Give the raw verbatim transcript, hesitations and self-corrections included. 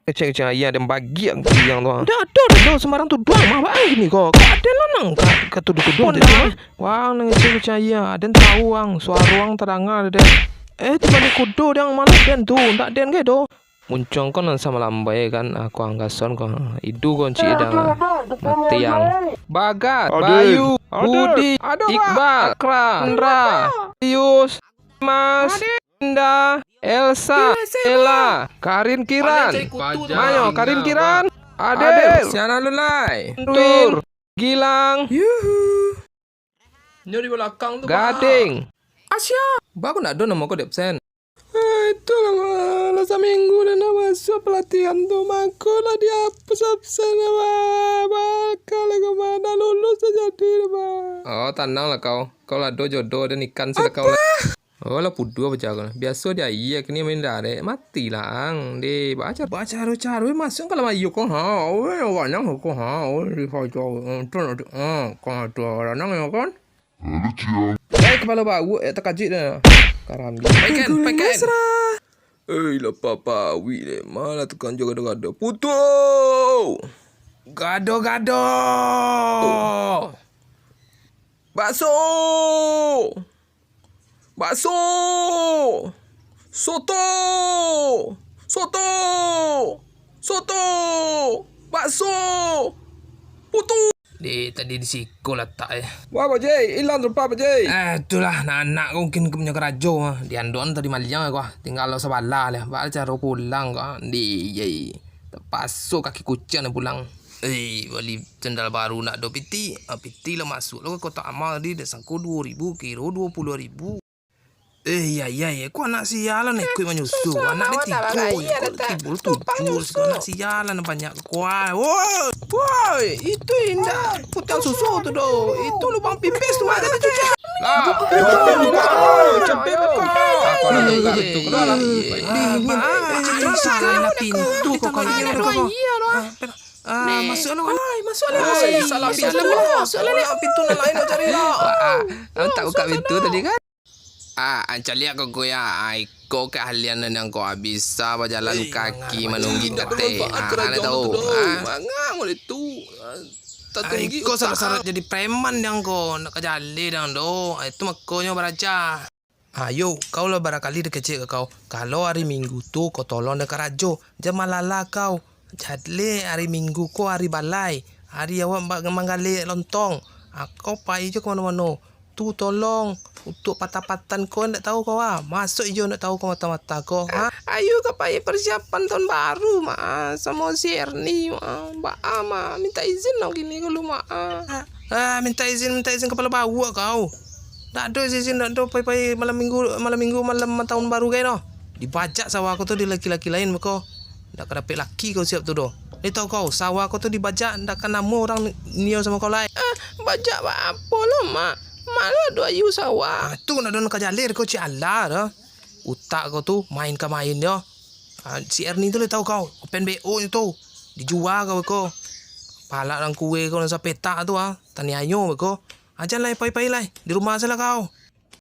Kecek-kecek ayah, den bagiak kalian tu, ah. Ndak ado, ndak ado, sembarang tuduah mah, baa kini ko. Kok aden lah nang ka, ka tuduah-tuduah tadi, mah? Wang nan kecek-kecek ayah, aden tahu, ang. Suaro ang tadanga, den. Eh, tibalik kudo, den, malah den tu, ndak den gai do. Muncuang ko nan samalambai kan, aku anggason ko. Idu ko cik dang, mati ang. Bagas, Bayu, Budi, Iqbal, Akra, Andra, Yus, Mas, Indah, Elsa, Ella, Karin Kiran, Mayo, Karin Kiran, Adel, Siana Lulai, Tur, Gilang, Yuhu. Nyo di balakang tu, Gading. Asia, baru nak ado namo ko di absen. Ah, itulah, Mak. Lah saminggu dah nak masuk pelatihan tu, mako lah dihapus absen, Mak. Bakal lah, Mak. Dah lulus dah jadi dah, Mak. Oh, tananglah kau. Kau lah ado jodoh, ado nikan sudah kau lah. Oh, lah puduah bajalan. Biaso di aia kini main darek. Matilah ang. Deh, baca, baca caro-caro masuk kalau aia kau, ha. Oh, orang nang kau, ha. Oh, di foto. Untung ada, ha, kau ada orang nang ya kan? Hei, kepala bawak, eh, terkajut dah. Karambia. Peken, peken. Eh, lapar pawik deh. Malah tukang jual gado-gado. Putu! Gado-gado! Bakso! Bakso! Soto! Soto! Soto! Bakso! Putu! Dek, tadi di siko latak eh. Wah, Bajai, ilang tempat, Bajai. Eh, itulah, anak-anak ko mungkin ka punyo karajo, ah. Di andok tadi maliang ko, ah. Tingga lo sabalah lah. Baa caro pulang ko, ah. Di, yai. Tapaso kaki kuciang nak pulang. Eh, bali sandal baru nak do piti. Ah, piti lah masuk lo ka kotak amal tadi, dak sangko duo ribu, kiro duo puluah ribu. Eh, iya, iya, iya. Ko anak sia lah nak ikuik manyusu. Anak dia tigo, ko tibo tujuah, ko anak sia lah nak banyak kekuatan. Woi, woi, itu indak putiang susu tu doh. Itu lubang pipis tu, mah, tadi cucak. Lah, capek beko. Aku nak buka pintu keluar lah. Salah pintu kau kalau ni. Ah, masuk lah. Masuk lah. Salah pintu. Masuk lah. Pintu nan lain kau cari lah. Ah, tak buka pintu tadi kan? Ah, caliak ko, Kuya. Ah, iko keahlian nan kau bisa bajalan kaki manunggi kateh. Ah, ane tahu. Ah. Manga model tu. Ah, iko syarat-syarat jadi preman dang ko, nak ka jaleh dang do. Ah, itu makonyo baraja. Ayo, kau lah barakali dikecek ka kau. Kalau hari Minggu tu kau tolong dek karajo, jan malala kau. Jaleh hari Minggu ko hari balai. Hari awak ba-, manggaleh lontong. Ah, kau pai jo ka mano-mano. Tu tolong, untuak patah-patahan ko ndak tahu kau, ah. Masuk iyo ndak tahu kau mata-mata ko, ha? Ayo ka pai persiapan tahun baru, Mak, ah, samo si Erni, Mak, ah. Baa, Mak, minta izin lah kini ko lu, Mak, ah. Ah, minta izin, minta izin kapalo bawak kau. Ndak ado izin, ndak ado pai-pai malam minggu, malam minggu, malam tahun baru gai noh. Dibajak sawah ko tu di laki-laki lain beko. Ndak ka dapek laki kau siap tu doh. Lai tahu kau, sawah kau tu dibajak, ndak ka namuah urang nio samo kau lai. Ah, bajak baapo lah, Mak? Mak lah ado ayu sawah. Ah, tu ndak ado nan ka jaleh kau, cik alah dah. Utak kau tu main ka main yo. Ah, si Erni tu lai tahu kau, open B O nyo tu. Dijua kau beko. Palak nan kue kau nan sapetak tu ah, taniayo beko. Ah, jan lai pai-pai lai, di rumah sajolah kau.